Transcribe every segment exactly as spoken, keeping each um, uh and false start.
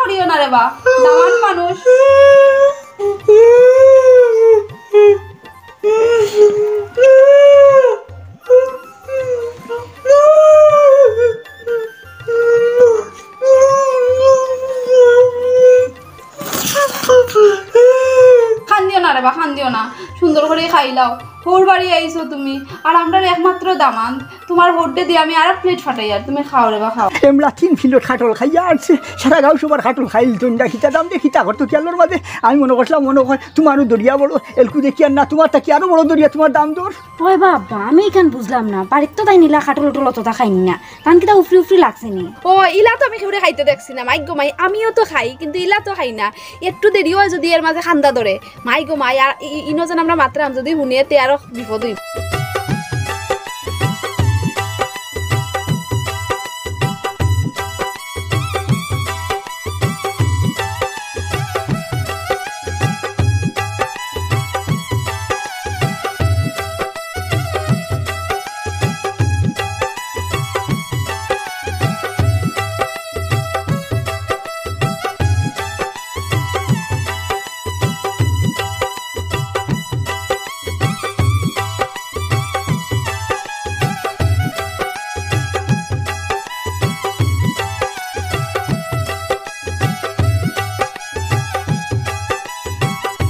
দিও না রে বা, দামান মানুষ। কান্দিও না রে বা, কান্দিও না, সুন্দর করি খাইলাও। হউর বাড়ি আইছো তুমি, আর আমরার একমাত্র দামান্দ, তুমার হউরডে দিয়া আমি আরক প্লেট ফাটাইয়ার, তুমি খাও রে বা, খাও। এমলা তিন প্লেট খাটল খাইয়া আরছে, সারা গাঁও সবার খাটল খাইল তো না, কিতা দাম দে, কিতা করতো কিয়ালর মাঝে। আমি মনো করছিলাম, মনো কয় তুমারও দরিয়া বড়, এলকু দেখি আর না, তুমার থাকি আরো বড় দরিয়া, তুমার দাম দর। ওই বাবা, আমি ইখান বুঝলাম না, বাড়িত তো তাই নিলা খাটল উটল অততা খাইন না, তান কিতা উফরি উফরি লাগছে নি? ও, ইলা তো আমি কেউরে খাইতে দেখছি না, মাই গো মাই, আমিও তো খাই, কিন্তু ইলা তো খাই না। একটু দেরি অয় যদি এর মাঝে কান্দা ধরে, মাই গো মাই, আর ই-, ই-, ইনো যেন আমরা মাতরাম যদি হুনে তে আরো বিপদ অইবো।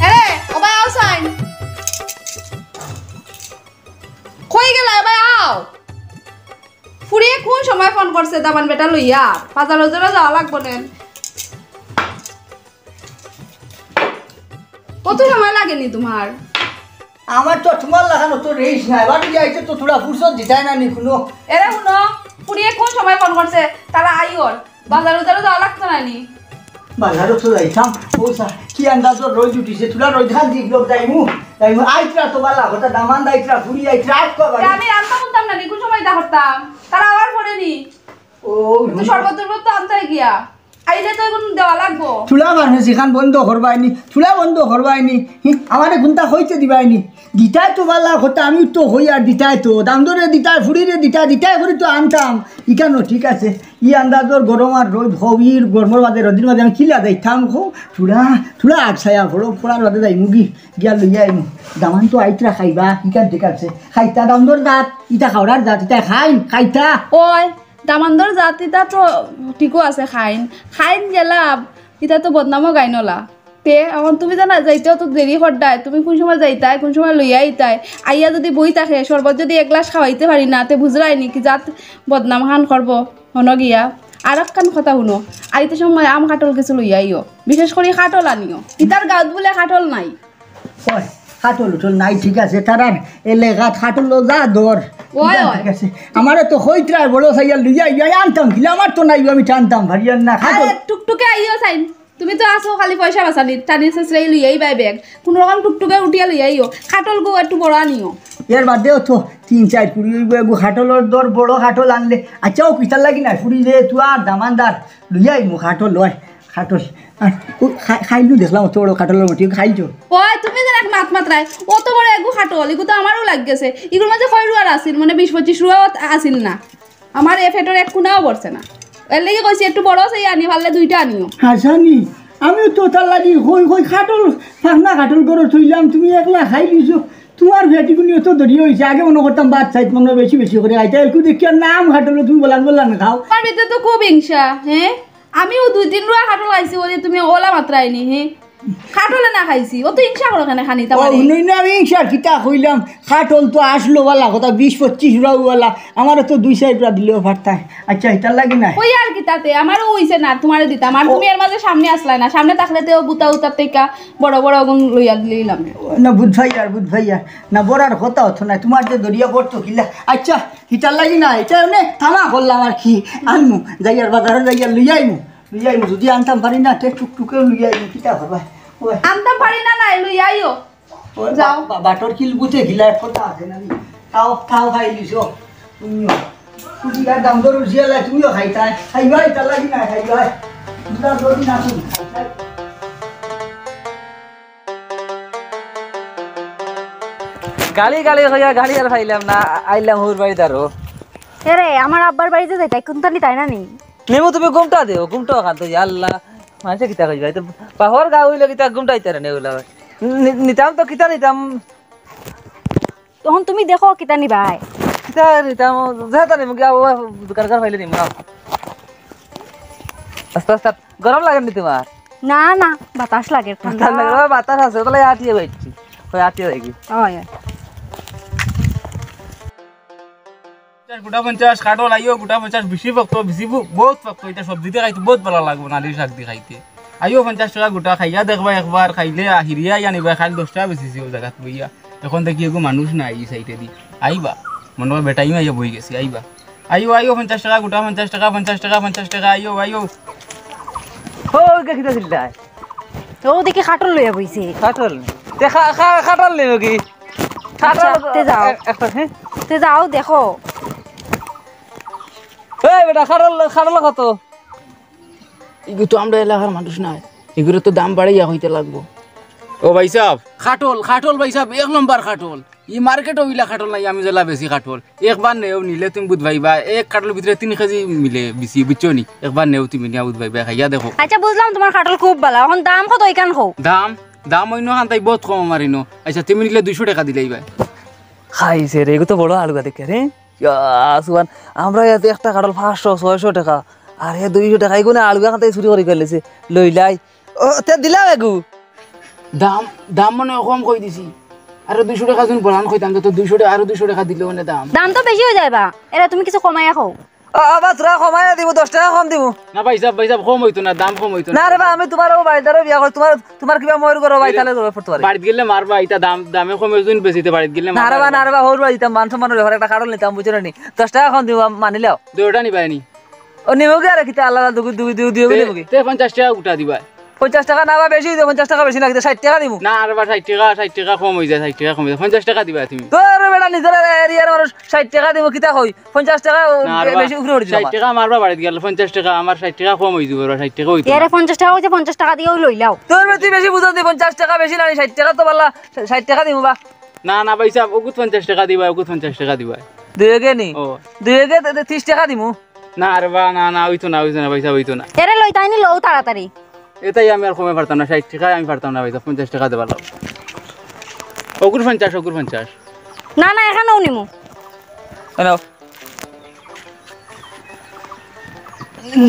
এরে, ও ভাই, আও চাইন। কই গেলা, ও ভাই, আও। ফুরিয়ে কোন সময় ফোন করছে দামান বেটা লইয়া? বাজার উজারো যাওয়া লাগবো নে। কত সময় লাগেনি তুমার? আমার তো তুমার লাখান অত রেশ নাই, বাড়ি যাইতে তো থুড়া ফুরসত দিতায় না নি কুনু। এরে হুনো, ফুরিয়ে কোন সময় ফোন করছে? তারা আইওর, বাজার উজারো যাওয়া লাগতো না নি। বাজারো তো যাইতাম, ও সা-, কি আন্দাজ রইদ উঠিছে, থুড়া রইদ খান দিক লোক যাইমু, যাইমু, আইতরা তো বালা কথা, দামান আইতরা, ফুরি আইতরা, আইত কো বাড়ি। আমি রান্না করতাম না নি, কোন সময় ইতা করতাম? তারা আবার পরে নি। ও, তো শরবত টরবত তো আনতে গিয়া। আইলে তো এখন দেওয়া লাগবো। চুলা মানুষ এখান বন্ধ করবায়নি, চুলা বন্ধ করবায়নি। হি, আমারে কোনটা কইতে দিবায়নি? দিতায় তো বালা কথা, আমি তো কই আর দিতায় তো। দাম দরে দিতায়, ফুরিরে দিতায়, দিতায় করি তো আনতাম। ইখানো ঠিক আছে। ই আন্দাজর গরম আর রইদ, হবির গরমর মাঝে, রইদর মাঝে আমি কিলা যাইতাম কও? চুলা, চুলা আগ ছায়া পড়ো, পড়ার বাদে যাইমুগি, গিয়া লইয়া আইমু। দামান তো আইতরা খাইবা, ইখান ঠিক আছে। খাইতা দাম দর জাত, ইতা খাওয়ার জাত, ইতা খাইন, খাইতা। ওই, দামান্দর জাত ইতা তো ঠিকও আছে, খাইন। খাইন গেলা, ইতা তো বদনামও গাইনলা। তে, এখন তুমি জানা যাইতেও তো দেরি করডায়, তুমি কোন সময় যাইতায়, কোন সময় লইয়া আইতায়? আইয়া যদি বই থাকে, শরবত যদি এক গ্লাস খাওয়াইতে পারি না, তে বুঝরায় নি কি জাত বদনাম খান করবো, হনো গিয়া। আর একখান কথা হুনো, আইতে সময় আম কাঠল কিছু লইয়া আইও, বিশেষ করি কাঠল আনিও। ইতার গাঁওত বুলে কাঠল নাই। ওই, কাঠল উঠল নাই, ঠিক আছে, তারার এলাকাত কাঠল যা দর। ওই, ওই। ঠিক আছে, আমারে তো কইতরায় বড় চাইয়া লইয়া আইয়া আনতাম, কিলা আমার তো নাই, আমি টানতাম, ভারিয়ার না, কাঠল। আরে, টুকটুকে আইও চাইন। তুমি তো আছো খালি পয়সা বাঁচানি, টানি শেষরাই লইয়াই বাই ব্যাগ। কোন রকম টুকটুকে উঠিয়া লইয়া আইও। কাঠল গো একটু বড় আনিও। এর বাদেও তো তিন চাইর ফুরি অইবো, এগু কাঠলর দর বড় কাঠল আনলে। আচ্ছা, ও কিতার লাগি না, ফুরি যে তুই আর দামান্দার লইয়া আইমু কাঠল লয়। কাঠল। আর ও খা-, খাইলু দেখলাম অত বড় কাঠলর মুঠি, খাইলু। ওই, তুমি যেন এক মাত মাতরায়, অত বড় এগু কাঠল, এগু তো আমারও লাগ গেছে। এগুর মাঝে কয় রুয়ার আছিল, মানে বিশ পঁচিশ রুয়াও আছিল না। আমার এ পেটর এক কুনাও ভরছে না। এর লাগি কইছি একটু বড় চাই আনি, পারলে দুইটা আনিও। হাসানি, আমিও তো তার লাগি কই, কই কাঠল, ফাকনা কাঠল করে থইলাম, তুমি একলা খাইলিছো। তোমার পেটিগুলি অত দরিয়া অইছে, আগে মনো করতাম ভাত চাইত মনে বেশি বেশি করে খাইতে, একটু দেখিয়া নাম কাঠল তুমি বলান বলান খাও। আমার ভিতরে তো খুব হিংসা, হ্যাঁ? আমিও দুই তিন রুয়া কাঠল খাইছি, ওরে তুমি ওলা মাতরায়নি, হে? কাঠলে না খাইছি, ও তো হিংসা করো কেনে খানি ও, তামারে? হুনই না, আমি হিংসার কিতা কইলাম, কাঠল তো আসলো বালা কথা, বিশ পঁচিশ রুয়া বালা, আমারে তো দুই চাইর রুয়া দিলেও পারতায়। আচ্ছা, ইতার লাগি না। কই আর কিতাতে, আমারও অইছে না, তোমারে দিতাম। আর ও। তুমি এর মাঝে সামনে আসলায় না, সামনে থাকলে তেও বুতা উতার থেকে বড় বড় গুণ লইয়া দিলাম। না, বুঝ ভাই আর, বুঝ ভাই আর। না, বড়ার কথা অত না, তোমার যে দরিয়া পড়তো কিলা। আচ্ছা, ইতার লাগি না, ইতা এমনে তামা করলাম আর কি। আনমু, যাইয়ার বাজারো যাইয়ার লইয়া আইমু। লইয়া আইমু, যদি আনতাম পারি না, তে টুকটুকেও লইয়া আইমু, কিতা করবা? ওই। আনতাম পারি না, নাই, লইয়া আইও। ওই যাও। বা-, বা-, বাটর কিল বুঝে গিলা এক কথা আছে না নি? তাও, তাও খাইলিছো। তুমিও। তুমি আর দাম দর উঠিয়া লাই, তুমিও খাইতায়। খাইবায়, ইতার লাগি না, খাইবায়। দুটা যদি না তুমি খাইতায়। গালি গালি কইয়া গালি আর পাইলাম না, আ-, আইলাম হুর বাড়িত আরো। এরে, আমার আব্বার বাড়িত যাইতায়, কুন্তালি তাই না নি? নিমু তুমি ঘুমটা দেও, ঘুমটা খান তো, ইয়া আল্লাহ। মানষে কিতা কইবা? ইতা বাপর গাউ অইলে কিতা ঘুমটাইতারা নি অলা। নি-, নিতাম তো কিতা নিতাম? তখন তুমি দেখো কিতা নিবায়। কিতা নিতাম? যেতা নিমু গিয়া, ও দোকান কার পাইলে নিমু, আও। আস্তে আস্তে, গরম লাগে নি তুমার? না, না, বাতাস লাগে, ঠান্ডা। ঠান্ডা লাগে, ও বাতাস আছে, অতার লাগি আটিয়া বাইছি। ওই আটিয়া বাইছি। ওই, ওই। পঞ্চাশ, গুটা পঞ্চাশ, কাঠল আইও, গুটা পঞ্চাশ, বেশি পক্ত, বেশি বু-, বউত পক্ত, ইতা সবজি দি খাইতে বউত ভালা লাগবো, নালির শাক দি খাইতে। আইও পঞ্চাশ টেকা গুটা, খাইয়া দেখবা একবার, খাইলে আ-, হিরিয়া আইয়া নিবা, খাইল দশ টেকা বেচিছি অউ জাগাত বইয়া। এখন দেখি এগু মানুষ নাই ই সাইডেদি। আইবা, মনো অয় বেটাইন আইয়া বই গেছে, আইবা। আইও, আইও, পঞ্চাশ টেকা গুটা, পঞ্চাশ টেকা, পঞ্চাশ টেকা, পঞ্চাশ টেকা, আইও, আইও। ও, ওই কিতা চিল্লায়? ও দেখি কাঠল লইয়া বইছে। কাঠল? তে খা-, খা-, কাঠল নিমু কি? আচ্ছা, কাঠল তে যাও। এ-, একটা, হ্যাঁ? তে যাও, দেখো। এই বেটা, কাঠল, কাঠল কত? ইগু তো আমরা এলাকার মানুষ নায়, ইগুরে তো দাম বাড়াইয়া কইতে লাগবো। ও ভাইসাব। কাঠল, কাঠল ভাইসাব, এক নম্বর কাঠল। ই মার্কেটো ইলা কাঠল নাই, আমি যেলা বেচি কাঠল। একবার নেও, নিলে তুমি বুঝবায় বা, এক কাঠলর ভিতরে তিন কেজি মিলে বেশি, বুঝছো নি? একবার নেও তুমি, নিয়া বুঝবায় বা, খাইয়া দেখো। আচ্ছা, বুঝলাম তুমার কাঠল খুব ভালা, এখন দাম কত ইখান কও? দাম, দাম অইন্য খান তাই বউত কম আমার ইনো। আচ্ছা, তুমি নিলে দুইশো টেকা দিলাইবায়। খাইছে রে, ইগু তো বড় আলুয়া দেখি রে। ইয়া, সুবহান, আমরা ইয়াতে একটা কাঠল পাঁচশো, ছয়শো টেকা, আর হে দুইশো টেকা, ইগুনে আলুয়া খান তাই চুরি করি খাইলিছে, লইলাই। ও, তে দিলাও এগু। দাম, দাম মনো অয় কম কই দিছি। আরো দুইশো টেকা যুদি বাড়ান কইতাম, তে তো দুইশো টেকা, আরো দুইশো টেকা দিলে অনে দাম। দাম তো বেশি অই যায় বা। এরে, তুমি কিছু কমাইয়া কও। আ-, আবার থুড়া কমাইয়া দিমু, দশ টেকা কম দিমু। না ভাইসাব, ভাইসাব, কম অইতো না, দাম কম অইতো না। না রে বা, আমি তুমার অউ ভাইদারও বিয়া করি, তুমার, তুমার কিবা ময়ূর ঘরো ভাই, ইলে তাইলে জরুরত পড়তো পারে। বাড়িত গেলে মারবা, ইতা দাম, দামে কমে যুদি বেচিতে বাড়িত গেলে না রে বা, মারবা। না রে বা, হউর বাড়ি দিতাম, মান সম্মানর ব্যাপার, একটা কাঠল নিতাম, বুঝছো নি? দশ টেকা কম দিমু, মানিলাও। দুইটা নিবায় নি? ও নিমু কি আর কিতা, আলাদা দুগু, দুগু, দুগু, দুগু তে, নিমু কি? তে পঞ্চাশ টেকা গুটা দিবায়। পঞ্চাশ টেকা না বা বেশি অই যায়, পঞ্চাশ টেকা বেশি না, কিন্তু ষাইট টেকা দিমু। না, আর বা ষাইট টেকা, ষাইট টেকা কম অই যায়, ষাইট টেকা কম অই যায়, পঞ্চাশ টেকা দিবায় তুমি। তোর বেটা নিজর এরিয়ার মানুষ ষাইট টেকা দিমু, কিতা কই? পঞ্চাশ টেকা ও না, আর বে-, বা বেশি উপরে উঠি ষাইট যাবা। টেকা আমার বা বাড়িত গেলে পঞ্চাশ টেকা, আমার ষাইট টেকা কম অই যাইবো, ষাইট টেকা অইতো না। এরে পঞ্চাশ টেকা অইছে, পঞ্চাশ টেকা দিয়াউ লইলাও। তোর বেটি বেশি বুঝাস দি, পঞ্চাশ টেকা বেশি না, ষাইট টেকা তো বালা, ষাইট টেকা দিমু বা। না, না, ভাইসাব, অগুত পঞ্চাশ টেকা দিবায়, অগুত পঞ্চাশ টেকা দিবায়। দুইওগে নি? ও। দুইওগে তে, তে ত্রিশ টেকা দিমু। না রে বা, না, না, অইতো না, অইতো না, ভাইসাব, অইতো না। এরে লইতায় নি লও তাড়াতাড়ি। এটাই আমি আর কমে পারতাম না, ষাইট টেকায় আমি পারতাম না, ভাইসাব, পঞ্চাশ টেকা দিবার লাগবো। অগুর পঞ্চাশ, অগুর পঞ্চাশ। না, না, এখানেও নিমু। এ নাও।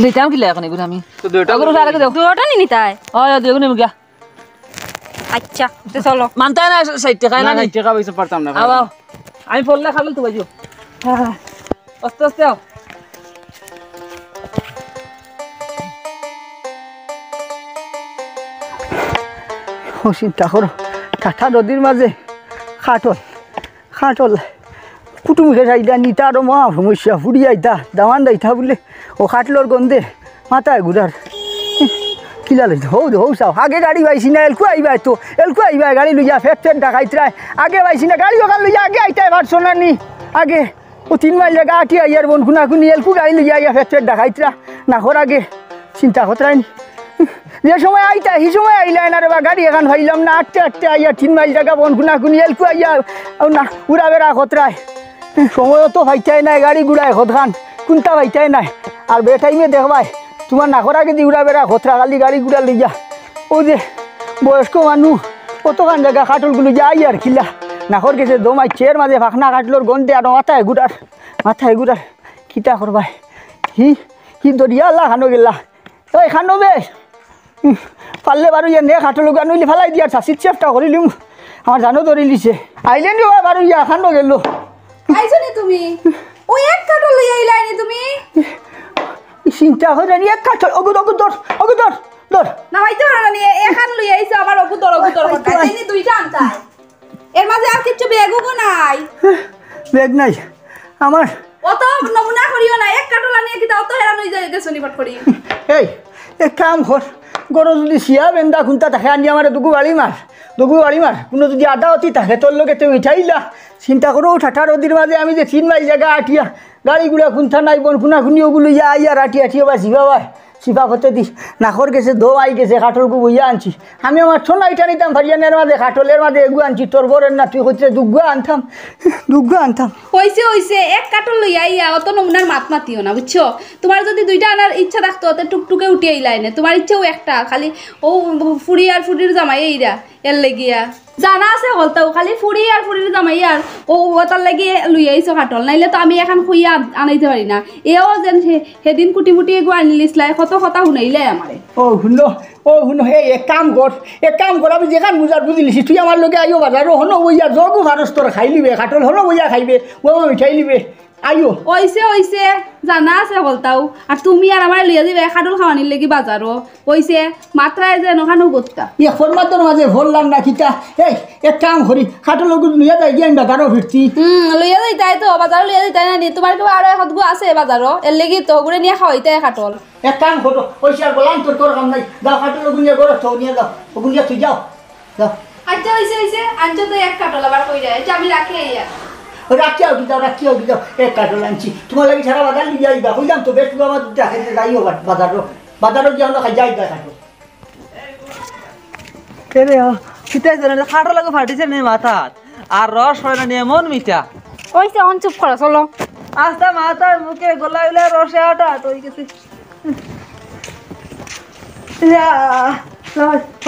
দিতাম কিলা এখন এগুলো আমি? তো দুইটা অগুর আগে দেও। দুইটা নি নিতায়? অয়, অয়, দুইওগু নিমু গিয়া। আচ্ছা, তে চলো। মানতায় না, ষাইট টেকায় না না, নি। ষাইট টেকা বেশি পারতাম না। আও, আও। আমি পড়লে খাবেন তো, বাজু। হ্যাঁ, হ্যাঁ। আস্তে আস্তে আও। ও চিন্তা করো, ঠাটা নদীর মাঝে কাঠল, কাঠল। কুটুমকে চাইডা নিতা আরো মহা সমস্যা, ফুড়ি আইতা, দামান দাইতা বুলে, ও কাঠলর গন্ধে মাথায় ঘুরার। কিলা লইতে? হউ দে, হউ চাও। আগে গাড়ি পাইছি না, এলকু আইবা তো, এলকু আইবা, গাড়ি লইয়া ফেট ফেট ডাকাইতরায়। আগে পাইছি না, গাড়ি ওখান লইয়া আগে আইতায় পারছো না নি? আগে ও তিন মাইল জাগা আটিয়া আইয়ার বন কুনা কুনি এলকু গাড়ি লইয়া আইয়া ফেট ফেট ডাকাইতরা। না কর আগে চিন্তা করতরায় নি। যে সময় আইতায়, হি সময় আইলায় না রে বা, গাড়ি এখান পাইলাম না, আটতে আটতে আইয়া তিন মাইল জাগা বন কুনা কুনি এলকু আইয়া, আও না, উড়া বেড়া করতরায়। সময় তো পাইতায় নায়, গাড়ি ঘুড়ায় কতখান, কুনটা পাইতায় নায়। আর বেটাইমে দেখবায়, তুমার নাকর আগেদি উড়া বেড়া করতরা খালি গাড়ি ঘুড়া লইয়া। অউ যে বয়স্ক মানুষ, অতখান জাগা কাঠলগুলো যাই আর কিলা। নাকর গেছে দম আইছে, এর মাঝে ফাকনা কাঠলর গন্ধে আর মাথায় ঘুরার, মাথায় ঘুরার। কিতা করবায়? হি, হি দরিয়া আল্লাহ খানো গেলা। ওই খানো বে, উম, পারলে বারো ইয়া নে কাঠল উগা নইলে ফালাই দিয়ার চাষির চেষ্টা করিলিম। আমার জানো ধরিলিছে। আইলে নি ওই বারো ইয়া খানো গেল। আইছো নি তুমি? ওই এক কাঠল লইয়া আইলায় নি তুমি? চিন্তা করে নি এক কাঠল, ওগু, ওগু ধর, ওগু ধর, ধর। না, হইতে পারে না নি, এখান লইয়া আইছো, আবার ওগু ধর, ওগু ধর, ওই তো করতে। আই- এই নি দুইটা আনতায়। এর মাঝে আর কিচ্ছু ব্যাগ উগো নাই। ব্যাগ নাই আমার। অত নমুনা করিও না, এক কাঠল আনিয়া কিতা অত হেরান অই যায়, গেছো নি ফট করি। এই, এক কাম কর, গরো যদি সিয়া বেন্দা কুনটা থাকে আনি আমারে দুগু বাড়ি মার, দুগু বাড়ি মার, কুনো যদি আদা অতি থাকে তোর লগে তুই উঠাইলা। চিন্তা করো, ঠাটা নদীর মাঝে আমি যে তিন মাইল জাগা আটিয়া, গাড়ি ঘুড়া কুনটা নাই, বন কুনা কুনি ওগুলো ইয়া আইয়া আটি আটিও বাসি বাবা। শিবা হতে দি, নাকর গেছে দো আই গেছে, কাঠলগু বইয়া আনছি। আমি আমার সোনা ইটা নিতাম পারিয়া না, এর মাঝে কাঠল, এর মাঝে এগু আনছি, তোর বরের না, তুই কইতে দুগুয়া আনতাম, দুগুয়া আনতাম। অইছে, অইছে, এক কাঠল লইয়া আইয়া অত নমুনার মাত মাতিও না, বুঝছো? তুমার যুদি দুইটা আনার ইচ্ছা থাকতো, তে টুকটুকে উঠি আইলায় নে। তুমার ইচ্ছাউ একটা, খালি অউ ফুড়ি আর ফুড়ির জামাই এইরা, এর লাগিয়া। জানা আছে হকলতাউ, খালি ফুড়ি আর ফুড়ির জামাই আর অউ অতার লাগি লইয়া আইছো কাঠল, নাইলে তো আমি এখান কইয়া আন-, আনাইতে পারি না। এও যেন হে-, হেদিন কুটি-মুটি এগু আনিলিছলায়, কত কথা হুনাইলায় আমারে। ও হুনো, ও হুনো, এই এক কাম কর, এক কাম কর, আমি যেখান বুঝার বুঝিলিছি, তুই আমার লগে আইও বাজারো, হনো বইয়া জগু ফারস তোর খাইলিবে, কাঠল হনো বইয়া খাইবে, ও মিঠাই লিবে, আইও। অইছে, অইছে, জানা আছে হকলতাউ। আর তুমি আর আমারে লইয়া যাইবায় কাঠল খাওয়ানির লাগি বাজারো। অইছে, মাতরায় যে নখানো গত্তা। ইয়া ফরমাতর মাঝে ফরলাম না কিতা? এই, এক কাম করি, কাঠলগু লইয়া যাই গিয়া আমি বাজারো ফিরছি। হুম, লইয়া যাইতায় তো, বাজারো লইয়া যাইতায় না নি? তুমার কিবা আরো একগু আছে বাজারো, এর লাগি তো অগুরে নিয়া খাওয়াইতায় কাঠল। এক কাম করো, অইছে আর বলান তোর, তোর কাম নাই। যাও, কাঠলগু নিয়া ঘরো থও, নিয়া যাও, অগু নিয়া থুই যাও, যাও। আচ্ছা, অইছে, অইছে, আনছো তো এক কাঠল আবার কইরা, এই যে আমি রাখি আইয়া। রাখিয়া উঠি যাও, রাখিয়া উঠি যাও, এক কাঠল আনছি। তুমার লাগি সারা বাজার লইয়া আইবা, কইলাম তো, বেশ, তুই আমার দুধ রাখে যাইও বা-, বাজারো, বাজারো গিয়া আমরা খাই যাই, যাই কাঠল। এরে, ও, কিতা জানে, কাঠলগু ফাটিছে নি মাথাত? আর রস অয় না নি এমন মিঠা। অইছে, অখন চুপ করো, চলো। আস্তা মাথার মুখে গলা অইলে রসে আটা আট অই গেছে। ইয়া,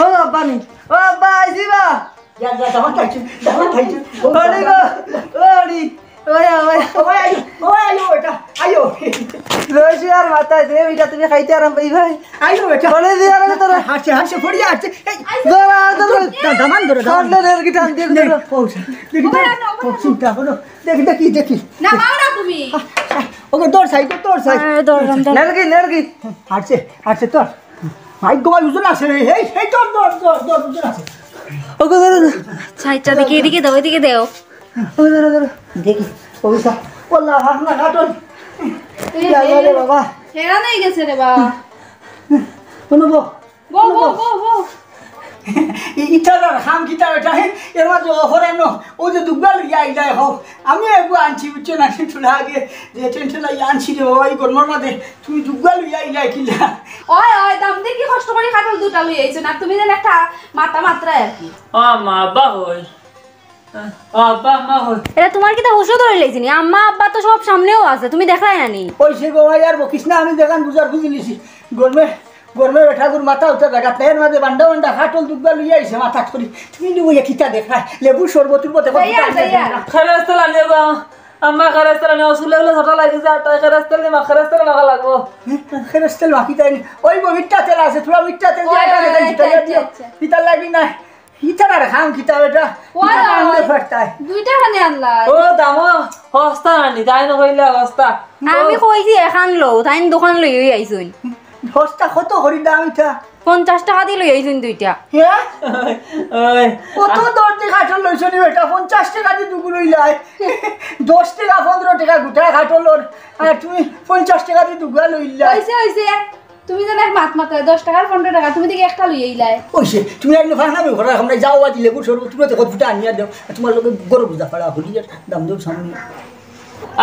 ও আব্বা নি, ও আব্বা, আইছি বা। যা, যা, দামান খাইছু, দামান খাইছু। ওরে গো, ওরে, ওয়া, ওয়া। ও ভাই, আইও, ও ভাই, আইও, বেটা, আইও। রসে আর মাথায় দে, বেটা, তুমি খাইতে আরাম পাইবায়। আইও, বেটা। বলে দিয়া রে তোরা। হাসে, হাসে, পড়িয়া হাসে। এই, ধরো, ধরো। দা-, দামান ধরো, দামান। ধরলে রে, কি টান দিয়ে নে, ধরো। ও, দেখি, ওখানে দেখি, আনো, ওখানে ও, আনো। চিন্তা করো। দেখি, দেখি, দেখি। না, মাও না তুমি। ওকে, দৌড় সাই, দৌড় সাই। হ্যাঁ, দৌড়, দৌড়। নেরগি, নেরগি। হাসে, হাসে, তোর। মাইক গোবাই ওজন আছে রে। এই, এই, দৌড়, দৌড়, দৌড়, দৌড়, ওজন আছে। ওকে, ধরো, ধরো। আচ্ছা, আচ্ছা, দেখি, এদিকে দাও, এদিকে দাও। ওই ধরো, ধরো। দেখি, ওই সা-, ওল্লা, হাফ না কাটুন। এ, ইয়া, ইয়া রে এ, বাবা। হেরান অই গেছে রে বাবা। শুনো গো, বউ, শুনো বউ, গো। বউ, বউ। ই-, ইতার আর খাম কিতা বেটা, হে? এর মাঝে অফার আনো। ও যে দুগা লইয়া আইলাই হো। আমি এগু আনছি, বুঝছো না? তোরা আগে যে টেনশন লইয়া আনছি রে বাবা, এই গরমর মাঝে তুমি দুগা লইয়া আইলাই কিলা? ওই, ওই, দাম দিয়ে কি কষ্ট করি কাটল দুটা লইয়া আইছো না? তুমি যেন একটা মাথা মাত্রায় আর কি। ও মা, বাবা, ওই। ও আব্বা, আম্মা কই? এটা তোমার কিতা হুশও ধরি লাইছে নি? আম্মা আব্বা তো সব সামনেও আছে, তুমি দেখরায় না নি? ওই সে গো, আর বকিস না, আমি যেখান বুঝার বুঝি লিছি। গরমে, গরমে বেটাগুর মাথা উঠে জাগাত নাই, এর মাঝে বান্ডা বান্ডা কাটল দুগা লইয়া আইছে মাথাত করি। তুমি নি বইয়া কিতা দেখরায়? লেবু শরবত উরবত এখন যাইয়া, দুটা আনিয়া যাইয়া। দেন না। খেরেস্তা লাগে বা, আম্মা খেরেস্তা লাগে, অসুলে উলে ছটা লাগে যায়, তাই খেরেস্তা লাগে, মা খেরেস্তা লাগা লাগবো। হ্যাঁ? খেরেস্তা লাগি তাই নি? ওই গো, মিঠা তেল আছে, থুড়া মিঠা তেল দিয়া ওই, এটা ওই, দেখাই, আচ্ছা, দিতে আচ্ছা, দিয়া। আচ্ছা। কিতা লাগি না? ইতার আর খাম কিতা বেটা? ওই, ইতা ওই, আনলে ওই। ফাটতায়। দুইটা খানে আনলা। ও, দামো হস্তা আনি, তাই না কইলে হস্তা। আমি ও। কইছি এখান লও, তাইন দুখান লই অই আইছইন। হস্তা কত করি দাম ইতা? পঞ্চাশ টাকা দি লই আইছইন দুইটা। হ্যাঁ? ওই। কত দর দি কাটল লইছো নি বেটা? পঞ্চাশ টাকা দি দুগু লইলায়। দশ টাকা, পনেরো টাকা গুটা কাটলর। আর তুমি পঞ্চাশ টাকা দি দুগা লইলা। অইছে, অইছে। তুমি যেন এক মাত মাতো, দশ টাকার পনেরো টাকা, তুমি দেখি একটা লই আইলায়। ওই সে, তুমি একদম ফাঁকনামি করো, এখন যাও বাজি লেবু শরবত, তুমি তো কত ফুটা আনিয়া দাও, আর তোমার লোকে গরু বুঝা ফাড়া হলি আর দাম দর সামনে।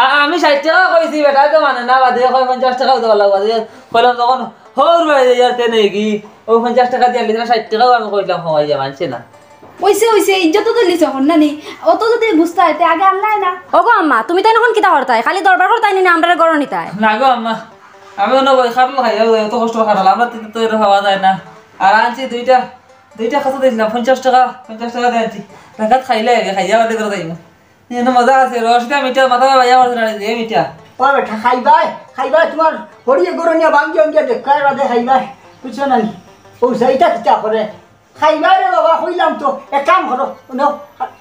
আ-, আমি ষাইট টাকা কইছি, বেটা তো মানে না, বাদে কয় পঞ্চাশ টাকাও দেওয়া লাগবো, বাদে কইলাম তখন হৌর বাড়ি যাই আর তেনে কি, ও পঞ্চাশ টাকা দিয়া লিখে ষাইট টাকাও আমি কইলাম, হওয়াই যা, মানছে না। অইছে, অইছে, ইজ্জত তো দিলিছ এখন না নি, অত যদি বুঝতায়, তে আগে আনলায় না। ওগো আম্মা, তুমি তাইন এখন কিতা করতায়? খালি দরবার করতায় নি না, আমরারে গরো নিতায়? না গো আম্মা, আমি অনো বই খাটলো খাইয়া লই, অত কষ্ট খাটাল, আমরা তো, তো এটা খাওয়া যায় না। আর আনছি দুইটা, দুইটা কত দিয়েছিলাম, পঞ্চাশ টাকা, পঞ্চাশ টাকা দিয়ে আনছি। ঢাকাত খাইলে আগে, খাইয়া বাদে করে যাইব। এনে মজা আছে, রসটা মিঠা, মাথা বাইয়া করছে না, যে মিঠা। ও বেটা, খাইবায়, খাইবায়, তোমার হরিয়ে গরু নিয়ে বাঙ্গি অঙ্গিয়ে দেখ, খাই বাদে খাইবায়, বুঝছো না নি? ও সেইটা কিতা করে? খাইবায় রে বাবা, কইলাম তো, এক কাম করো, নাও।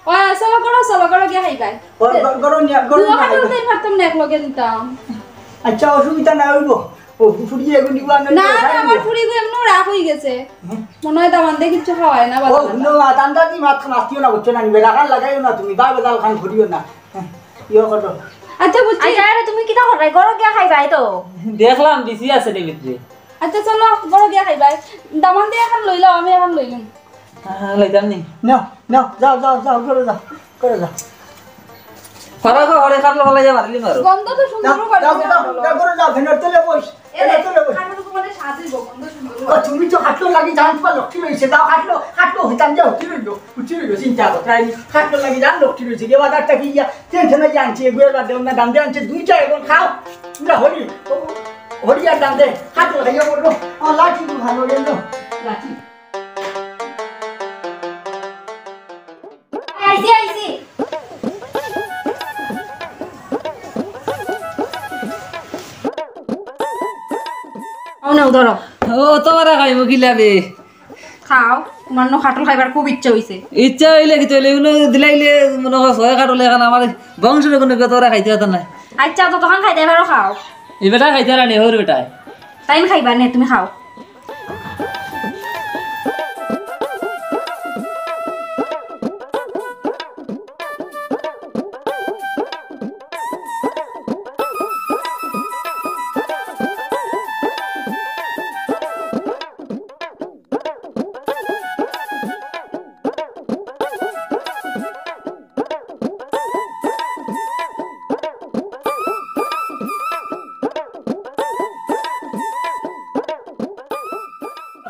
ও, চলো করো, চলো করো, গিয়া খাইবায়। ও, গ-, গরম নিয়া, গরম দুইও নিয়া খাটল খাইবায়। তাই পারতাম না, এক লগে নিতাম। আচ্ছা, অসুবিধা না অইব। ও, ফুড়িয়ে এগু নিবা না, না, নিবা, না, খাইব। আমার ফুড়িগু এমনেও রাগ অই গেছে। হুম। মনে হয় দামান দিয়ে কিচ্ছু খাওয়ায় না, ও, বাবা। হুনো, মা, তান্দা দি মাত খান আস্তিও না, বুঝছো না, নি? বেলা খান লাগাইও না তুমি, বার বেজাল খান করিও না। হ্যাঁ, ইয়ে করো। আচ্ছা, বুঝছি। আচ্ছা, আরে তুমি কিতা কররায়? গরো গিয়া খাইবায় তো। দেখলাম, বিসি আছে রে ভিতরে। আচ্ছা, চলো, গরো গিয়া খাইবায়। দামান দিয়ে এখন লইলাও, আমি এখন লইলাম। হ্যাঁ, লইতাম নি। নাও, নাও, যাও, যাও, যাও, গরো যাও, গরো যাও। ফারা গো, হরে খাটলো ফালাই যা মারলি মারো। গন্ধ তো সুন্দর যাও, করে যাও, দিছে যাও, খাটলো। যাও, ঘরে যাও, ফ্যানের তলে বস, এ, ফ্যানের তলে বস। খাটলো তো বলে সাজই গো, গন্ধ সুন্দর করে। ও, তুমি তো খাটলো লাগি জান তোমার লক্ষ্মী রইছে, যাও খাটলো, খাটলো হইতাম যাও, উঠি রইলো, উঠি রইলো, চিন্তা করো, তাই খাটলো লাগি জান লক্ষ্মী রইছে, গিয়া বাজার থাকি গিয়া টেনশনে গিয়া আনছি, এগুলো বাদ দেও না, দাম দিয়ে আনছে দুইটা, এখন খাও, তোমরা হরি, ও, হরি আর দাম দে, খাটলো খাইয়া বললো, আমার লাঠি ভালো গেল, লাঠি। আইছি, আইছি। অউ নেও, ধরো। ও, তোমারা খাইবো কি লাভে? খাও, তোমার নু খাটল খাইবার খুব ইচ্ছা অইছে। ইচ্ছা অইলে কি তইলে, উনো দিলাইলে মনে হয় ছয় খাটল এখন আমার বংশের কোনো কেউ তোরা খাইতে পারতো না। আচ্ছা, তো তখন খাইতে পারো, খাও। এই বেটা খাইতে পারে না, ওর বেটায়। তাইন খাইবা নে, তুমি খাও।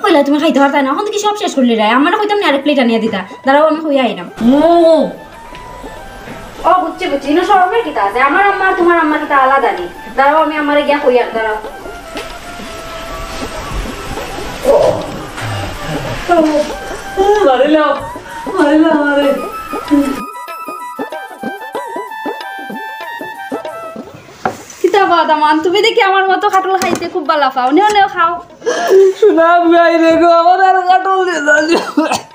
কইলা তুমি খাইতে পারতায় না, অখন দেখি সব শেষ করিলিরায়। আমারে কইতাম না আরেক প্লেট আনিয়া দিতা। দাঁড়াও, আমি কইয়া আইরাম। ও, বুঝছি, বুঝছি। ইনো শরমের কিতা আছে? আমার আম্মা আর তোমার আম্মা কিতা আলাদা নি? দাঁড়াও, আমি আম্মারে গিয়া কইয়ার, দাঁড়াও। মারিলাও, মারিলাও আমারে। কিতা বা দামান, তুমি দেখি আমার মতো খাটল খাইতে খুব ভালা পাও। নেও, নেও, খাও। সোনা ভাই রে গো, আমার আর খাটল দিয়া যাও।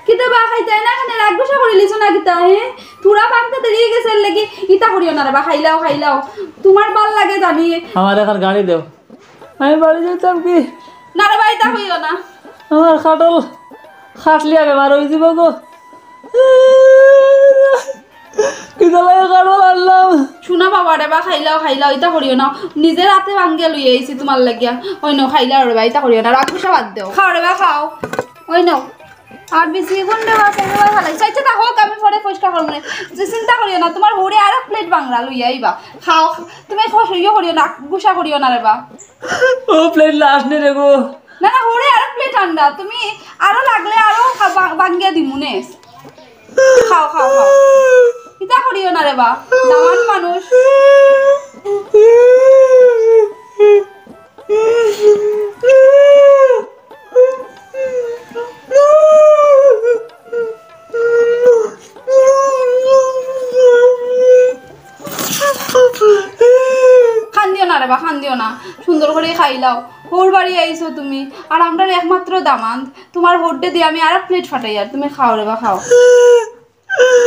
কিতা বা খাইতায় না, এখানে রাগ গুসা করিলিছো না কিতা, হে? থুড়া ভাঙ্গতে দেরি অই গেছে, এর লাগি ইতা করিও না রে বা, খাইলাও, খাইলাও। তোমার ভালা লাগে জানি। আমার এখন গাড়ি দেও, আমি বাড়ি যাইতাম কি? না রে বা, ইতা করিও না। আমার খাটল খাটলিয়া বেমার অই যাইবো গো। কিতা লাগে খাটল আনলাম? সোনা বাবা রে বা, খাইলাও, খাইলাও, ইতা করিও না। নিজের আতে ভাঙ্গিয়া লইয়া আইছি তোমার লাগিয়া। অই নেও, খাইলাও রে বা, ইতা করিও না। রাগ গুসা বাদ দেও। খাও রে বা, খাও। অই নেও। আর বেশি গুণ রে বা, খাইলাও, খাইলাও। আচ্ছা, তা হোক, আমি পরে পরিষ্কার করমু নে। যে চিন্তা করিও না, তোমার হউরে আরো প্লেট ভাংরা লইয়া আইবা। খাও, তুমি খাও, ইয়ে করিও না, গুসা করিও না রে বা। ও প্লেট লাস্ট নে রে গো। না, না, হউরে আরো প্লেট আনরা। তুমি আরো লাগলে আরো খা-, ভা-, ভাঙ্গিয়া দিমু নে। খাও, খাও, খাও। ইতা করিও না রে বা, দামান মানুষ। কান্দিও না রে বা, কান্দিও না, সুন্দর করি খাইলাও। হউর বাড়ি আইছো তুমি, আর আমরার একমাত্র দামান্দ, তোমার হউরডে দিয়া আমি আরো প্লেট ফাটাইয়ার, তুমি খাও রে বা, খাও।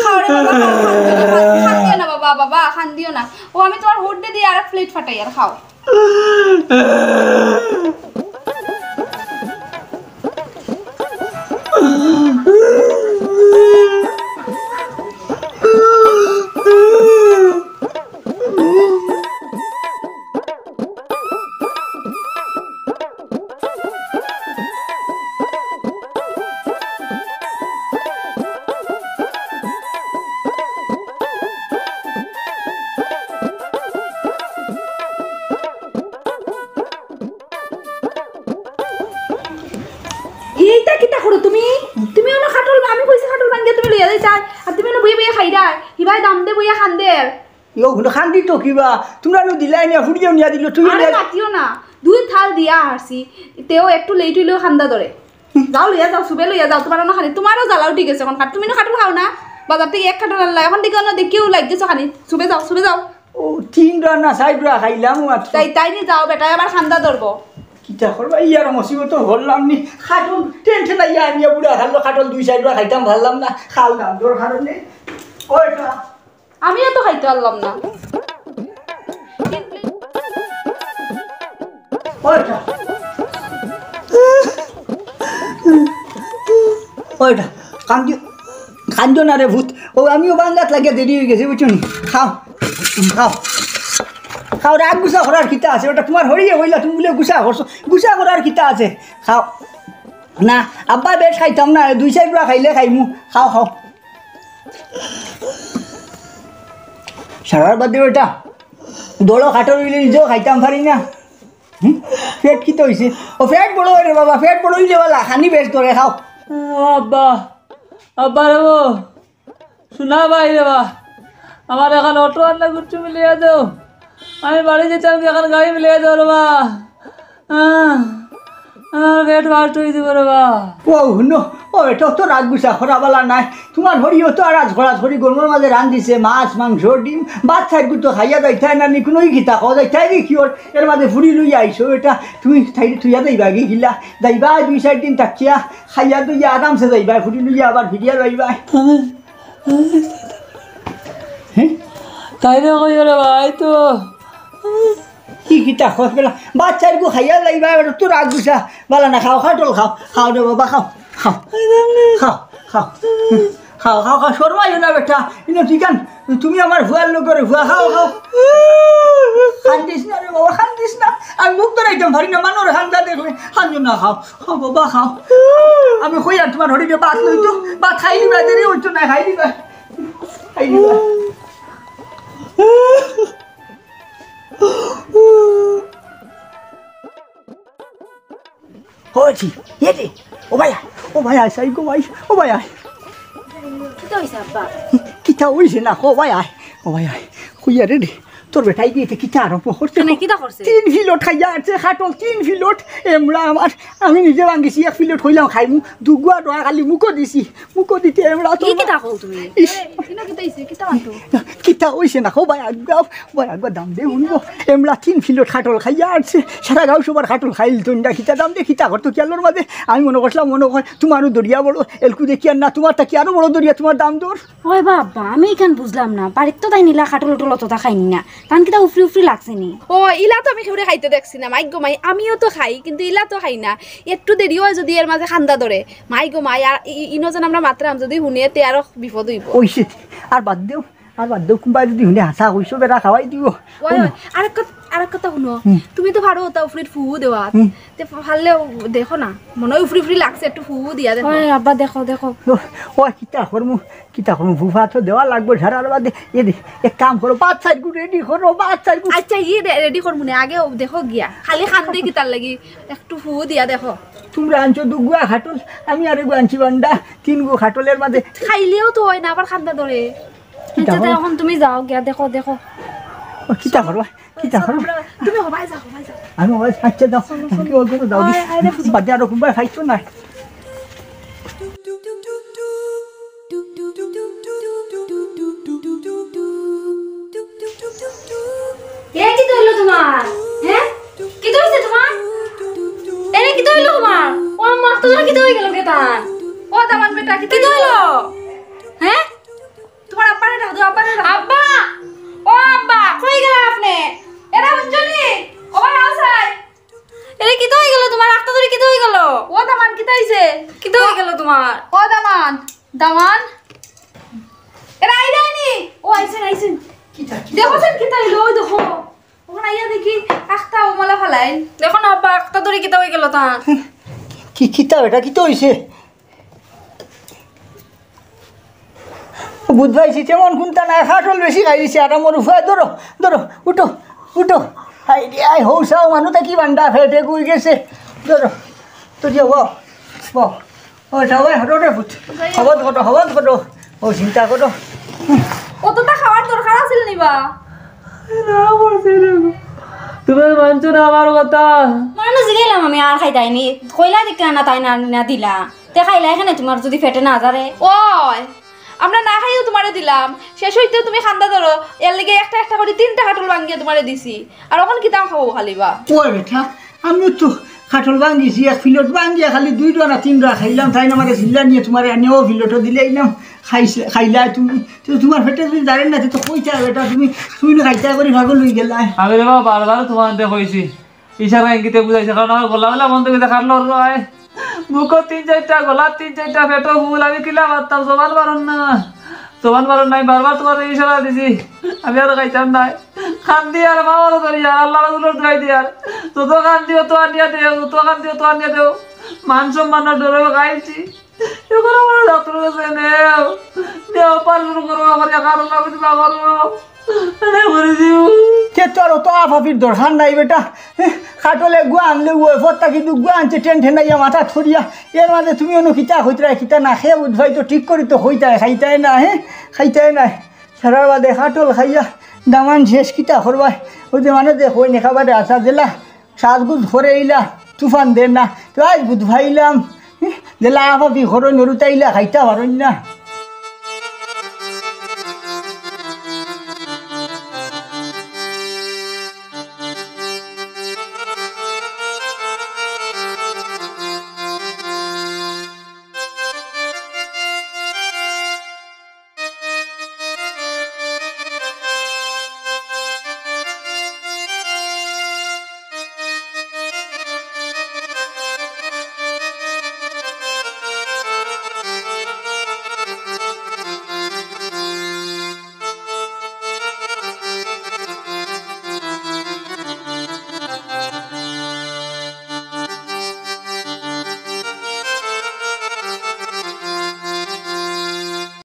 খাও রে বাবা, খাও, কান্দিও না, কান্দিও না বাবা, বাবা, কান্দিও না। ও, আমি তোমার হউরডে দিয়া আরো প্লেট ফাটাইয়ার, খাও। এইটা কিতা করো তুমি? তুমি অনো খাটল, আমি কইছি খাটল ভাঙ্গিয়া তুমি লইয়া যাইতায়, আর তুমি অনো বইয়া বইয়া খাইরায়। হিবায় দাম দে বইয়া খান্দের। ইয়ো, হুনো, খান্দি তো কিবা? তোমরা নু দিলায় নিয়া, ফুড়িয়েও নিয়া দিল, তুইও আরে নিয়া মাতিও না, দুই থাল দিয়া হারছি, তেও একটু লেট অইলেও খান্দা ধরে। যাও, লইয়া যাও, সুবে লইয়া যাও, তোমার অনো খানি, তোমারও জ্বালা উঠি গেছে অখন খাট, তুমি নু খাটল খাও না, বাজার থাকি এক খাটল আনলা, অখন দেখি অনো দেখিও লাগ গেছে খানি, সুবে যাও, সুবে যাও। ও, তিন রান্না, চাইর রা খাইলাম, ও আচ্ছা। তাই, তাই নি যাও, বেটায় আবার খান্দা ধরবো। কিতা করবা, ইয়ার মুসিবত হরলাম নি, খাটল টেনশন আইয়া আনিয়া বুড়া খালো, খাটল দুই চাইর রা খাইতাম পারলাম না, খাল দাম দর কারণে। ওইটা। আমিও তো খাইতে পারলাম না। ওইটা। ওইটা। কান্দিও, কান্দিও না রে ভূত। ও আমিও বাঙ্গাত লাগিয়া দেরি অই গেছে, বুঝছো নি? খাও, খাও। খাও, রাগ গুসা করার কিতা আছে? ওটা তোমার হরিয়ে হইলা, তুমি বুলে গুসা করছো। গুসা করার কিতা আছে? খাও। না, আব্বা বেশ খাইতাম না, দুই চাইর রা খাইলে খাইমু। খাও, খাও। সারার বাদে বেটা, দৌড়ো খাটো রইলে নিজেও খাইতাম পারি না। হুম? পেট কিতা অইছে? ও পেট বড় অয় রে বাবা, পেট বড় অইলে বালা, খানি বেশ ধরে খাও। ও আব্বা, আব্বা রে ও, শোনা ভাই রে বা, আমার এখন অটো আর না কিচ্ছু মিলিয়া দেও, আমি বাড়ি যেতাম, এখন গাড়ি মিলিয়া দেও রে বা। আহ, আমার পেট ফাস্ট অই দিব রে বা। ও হুনো, ও এটা তো রাগ গুছা করা বালা নাই। তোমার হরিও তো আর আজ খরাজ করি গরমর মাঝে রান্ধিছে মাছ, মাংস, ডিম, ভাত চাইরগু তো খাইয়া যাইতায় না, নি কোনো কিতা খাওয়া যাইতায় রে কি ওর, এর মাঝে ফুড়ি লইয়া আইছো, এটা তুমি তাইরে থুইয়া যাইবা গি গিলা, যাইবা দুই চাইর দিন থাকিয়া, খাইয়া দুইয়া আরামসে যাইবা, ফুড়ি লইয়া আবার ফিরিয়া যাইবা। হ্যাঁ? তাইরে কইও রে ভাই তো। কি কিতা খোঁজ পেলা? ভাত চাইরগু খাইয়া যাইবা, এবার তো রাগ গুছা। বালা না, খাও, খাটল খাও, খাও রে বাবা, খাও, খাও, খাও, খাও, খাও, খাও, খাও, শরমাইও না বেটা। ইনো তুই কেন? তুমি আমার ফুয়ার লোকের ফুয়া, খাও, খাও। কান্দিস না রে বাবা, কান্দিস না। আমি মুখ ধরাইতাম পারি না, মানুষ কান্দা দেখলে। কান্দো না, খাও, খাও বাবা, খাও। আমি কই আর তোমার হরিকে ভাত লইতো, ভাত খাই দিবা, দেরি হইতো না, খাই দিবা, খাই দিবা। হয়েছি, এ রে, ও ভাই আয়, ও ভাই আয়, সাই গো ভাই, ও ভাই আয়। কিতা অইছে আব্বা? কিতা অইছে না, ও ভাই আয়, ও ভাই আয়, কইয়া রে রে, তোর বেটায় গিয়া ইতে কিতা আরম্ভ করছে? কেনে, কিতা করছে? তিন ফিলট খাইয়া আছে, খাটল তিন ফিলট, এমরা আমার, আমি নিজে ভাঙ্গিছি, এক ফিলট কইলাম খাইমু, দুগুয়া ডোয়া খালি মুখো দিছি, মুখো দিতে এমরা তো ই কিতা কও তুমি? ইস। এ, ইনো কিতা অইছে? কিতা মাতো? কিতা অইছে না, কও ভাই, আগুয়া, ভাই, আগুয়া দাম দে, হুনবো। এমরা তিন ফিলট খাটল খাইয়া আছে, সারা গাঁও সবার খাটল খাইল তো, ইন্ডা কিতা দাম দে, কিতা করতো কিয়ালর মাঝে? আমি মনো করছিলাম, মনো কয়, তোমারও দরিয়া বড়, এলকু দেখি আর না, তোমার থাকি আরো বড় দরিয়া, তোমার দাম দর। ওই বাবা, আমি ইখান বুঝলাম না, বাড়িত তো তাই নিলা খাটল উটল অতটা খাইন না, তান কিতা উফরি উফরি লাগছে নি? ও, ইলা তো আমি কেউরে খাইতে দেখছি না, মাই গো মাই, আমিও তো খাই, কিন্তু ইলা তো খাই না। একটু দেরি অয় যদি এর মাঝে কান্দা ধরে, মাই গো মাই, আর ই-, ই-, ইনো যেন আমরা মাতরাম যদি হুনে তে আরো বিপদ অইবো। অইছে, আর বাদ দেও, আর বাদ দেও, কুনবায় যদি হুনে হাছা কইছো বেটা খাওয়াই দিবো। ওই, ওই, আরেক কথা, আরেক কথা হুনো, হুম। তুমি তো পারো ওটা উফরিত ফু দেওয়া, হুম। তে পারলে দেখো না, মনো অয় উফরি উফরি লাগছে, একটু ফু দিয়া দেখো। ওই আব্বা দেখো, দেখো। ও, ও কিতা করমু, কিতা করমু, ফুফা তো দেওয়া লাগবো সারার বাদে। এ দে, এক কাম করো, ভাত চাইরগু রেডি করো, ভাত চাইরগু। আচ্ছা, ই রে-, রেডি করমু নে, আগে ও দেখো গিয়া। খালি কান্দে কিতার লাগি, একটু ফু দিয়া দেখো। তোমরা আনছো দুগুয়া খাটল, আমি আরেকগু আনছি বান্ডা, তিনগু খাটলর মাঝে। খাইলেও তো অয় না, আবার কান্দা ধরে। কিতা আচ্ছা, তে করো? এখন তুমি যাও গিয়া, দেখো, দেখো। ও, কিতা করবা? কিতা করো? তুমি হবাই যাও, হবাই যাও। আমি হবাই, আচ্ছা, যাও। চলো, চলো। কি ওই করে যাও, আয়, আয় রে, বাদে আরো কুনবায় খাইতো না। এ, কিতা অইলো তোমার? হ্যাঁ? কিতা অইছে তোমার? এরে, কিতা অইলো তোমার? ও আম্মা, তোমার কিতা অই গেল কে তার? ও দামান বেটা, কিতা কিতা অইলো? হ্যাঁ? তোমার আব্বারে ডাক দেও, আব্বারে ডাক দেও। আব্বা! ও আব্বা, কই গেলা আপনে? এরা হুনছো নি? ও ভাই, আও চাই। এরে, কিতা অই গেল তোমার? আখতা ধরি কিতা অই গেল? ও দামান, কিতা অইছে? কিতা অই গেল তোমার? ও দামান, দামান। এরা আইরায় নি? ও আইছেন, আইছেন। কিতা, কিতা? দেখো চাইন, কিতা অইলো, ওই দেখো। ওখানে আইয়া দেখি, আখতা ও মালা ফালাইন। দেখো না আব্বা, আখতা ধরি কিতা অই গেল তার? কি, কিতা বেটা, কিতা অইছে? বুঝ পাইছি, তেমন কুন্তা নাই, খাটল বেশি খাই দিছে। আর আমার উফা, ধরো, ধরো, উঠো, উঠো। হায় রে, আয়, হৌসাও মানু থাকি বান্ডা ফেটে গুই গেছে। ধরো, তো যাও, বও, বও। ও, সবাই হটো রে পুত। হবত করো, হবত করো। ও, চিন্তা করো। অতটা খাওয়ার দরকার আছিল নি বা? না, বলছি না। তুমি মানছো না আমার কথা। মানে জিগাইলাম আমি, আর খাইতায় নি? কইলা দিকে না, তাই না, না দিলা। তে খাইলা এখানে তোমার যদি পেটে না যারে। ওই, আমরা না খাইও তোমারে দিলাম, শেষ অইতেও তুমি কান্দা ধরো, এর লাগি একটা একটা করি তিনটা খাটল ভাঙ্গিয়া তোমারে দিছি। আর অখন কিতা খাও খালি বা? ওই বেটা, আমিও তো খাটল ভাঙ্গিছি, এক ফিলট ভাঙ্গিয়া খালি দুই ডোয়া না তিন ডোয়া খাইলাম, তাইন আমারে চিল্লা নিয়া তোমারে আনিয়া ও ফিলটও দিলাইলাম, খাইছে, খাইলায় তুমি। তো তোমার পেটে যদি যারে না, তো কইতায় বেটা, তুমি, তুমি না খাইতায় করি পাগল অই গেলায়। আমি রে বাবা বারবার তোমারে কইছি, ইশারা ইঙ্গিতে বুঝাইছি, কারণ আমার গলা গলা বন্ধ অইতে কাটলো রে ভাই। মুখো তিন চাইরটা, গলাত তিন চাইরটা, পেটো ফুল, আমি কিলা মারতাম, জবান বারর না। জবান বারর না, আমি বারবার তোমারে ইশারা দিছি, আমি আর খাইতাম নায়। কান্দি আর মামারও ধরি আর আল্লাহর হুজুরর দোয়াই দি আর। যত কান্দি অত আনিয়া দেও, যত কান্দি অত আনিয়া দেও। মান সম্মানর ডরেও খাইছি। এখন আমার ডাক্তার কাছে নেও, নেও, অপারেশন করো, আমার কারণ আমি না করো, এনে করে দিও। তে তোর অত আফাফির দরকার নাই বেটা। হে, কাঠল এগুয়া আনলে ওই ফত থাকি দুগুয়া আনছে, টেন টেনাইয়া মাথা থরিয়া। এর মাঝে তুমি অন্য কিতা কইতরায়, কিতা না খেয়ে বুধ ভাই তো ঠিক করি তো কইতায়, খাইতায় না, হে, খাইতায় না। সারার বাদে কাঠল খাইয়া দামান শেষ, কিতা করবায়? ওই যে মানে যে কই নেখাবারে আসা দিলা, সাজগুজ করে ইলা, তুফান দেন না। তো আজ বুধ ভাইলাম, হে, দিলা আফাফি করো, নরুতাইলা খাইতা পারইন না।